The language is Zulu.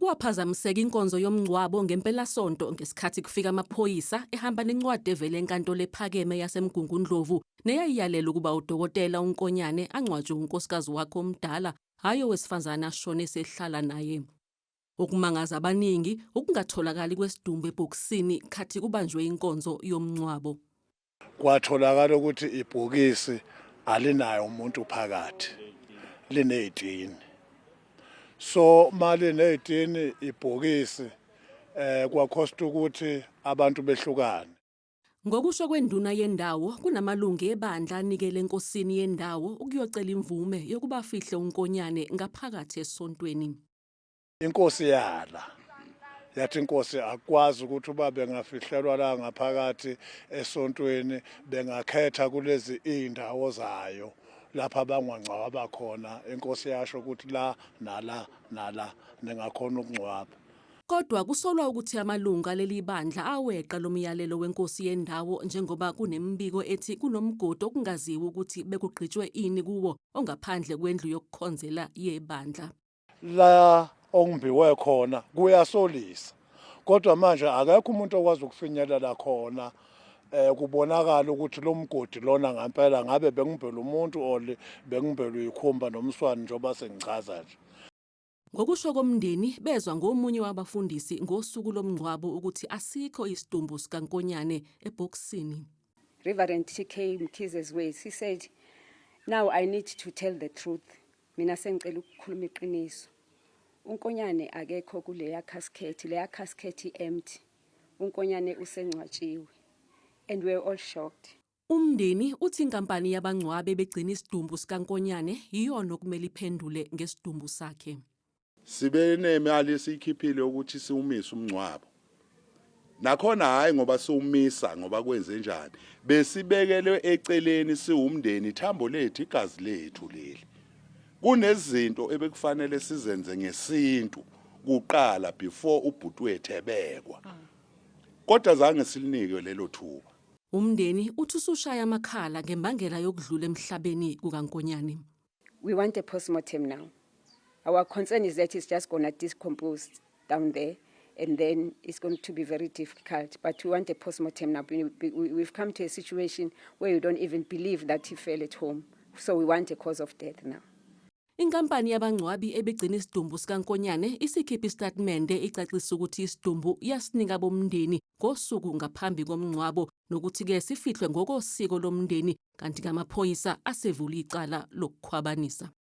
Kwaphazamiseka inkonzo yomngcwabo ngempelasonto ngesikhathi kufika amaphoyisa ehamba nencwadi evela enkantolo ephakeme yaseMgungundlovu neyayiyalela ukuba udokotela uNkonyane angcwatshwe unkosikazi wakhe omdala, hhayi owesifazane ashone esehlala naye. Okumangaza abaningi ukungatholakali kwesidumbu ebhokisini khathi kubanjwe inkonzo yomngcwabo. Kwatholakala ukuthi ibhokisi alinayo umuntu phakathi, linezitini. So malinezitini ibhokisi kwakhosta ukuthi abantu behlukane. Ngokusho kwenduna yendawo, kunamalungu ebandla anikele enkosini yendawo ukuyocela imvume yokuba afihle uNkonyane ngaphakathi esontweni. Inkosi yala, yathi inkosi akwazi ukuthi uba bengafihlelwa la ngaphakathi esontweni, bengakhetha kulezi iy'ndawo zayo lapha abangwangcwaba khona. Inkosi yasho ukuthi la nala nala ningakhona ukungcwaba. Kodwa kusolwa ukuthi amalungu aleli bandla aweqa lo myalelo wenkosi yendawo njengoba kunemibiko ethi kunomgodi okungaziwa ukuthi bekugqitshwe ini kuwo ongaphandle kwendlu yokukhonzela yebandla. La okumbiwe khona kuyasolisa, kodwa manje akekho umuntu okwazi ukufinyelela khona kubonakala ukuthi lo mgodi lona ngempela ngabe bengimbela umuntu or bengimbela uyikhumba nomswani, njengoba sengichaza nje. Ngokusho komndeni, bezwa ngomunye wabafundisi ngosuku lomngcwabo ukuthi asikho isidumbu sikaNkonyane ebhokisini. Reverend TK Mkhize's words, he said, "Now I need to tell the truth. Mina sengicela ukukhuluma iqiniso. UNkonyane akekho kuleya casket, leya casket empty. UNkonyane usengcwatshiwe." And we were all shocked. Umndeni uthi inkampani yabangcwabe begcina isidumbu sikaNkonyane iyona okumele iphendule ngesidumbu sakhe. Sibe nemali esiyikhiphile ukuthi siwumise umngcwabo. Nakhona hhayi ngoba siwumisa ngoba kwenze njani. Besibekelwe eceleni siwumndeni, ithambo lethu, igazi lethu leli. Kunezinto ebekufanele sizenze ngesintu kuqala before ubhuti wethu ebekwa. Kodwa zange silinike lelo thuba. Umndeni uthi usushaya amakhala ngembangela yokudlula emhlabeni kukaNkonyane. We want a postmortem now. Our concern is that it's just going to decompose down there and then it's going to be very difficult. But we want a postmortem now. We've come to a situation where you don't even believe that he fell at home. So we want a cause of death now. Inkampani yabangcwabi ebegcina isidumbu sikaNkonyane isikhiphe isitatimende icacisa ukuthi isidumbu yasinika bomndeni ngosuku ngaphambi komngcwabo nokuthi-ke sifihlwe ngokosiko lomndeni, kanti-ke amaphoyisa asevula icala lokukhwabanisa.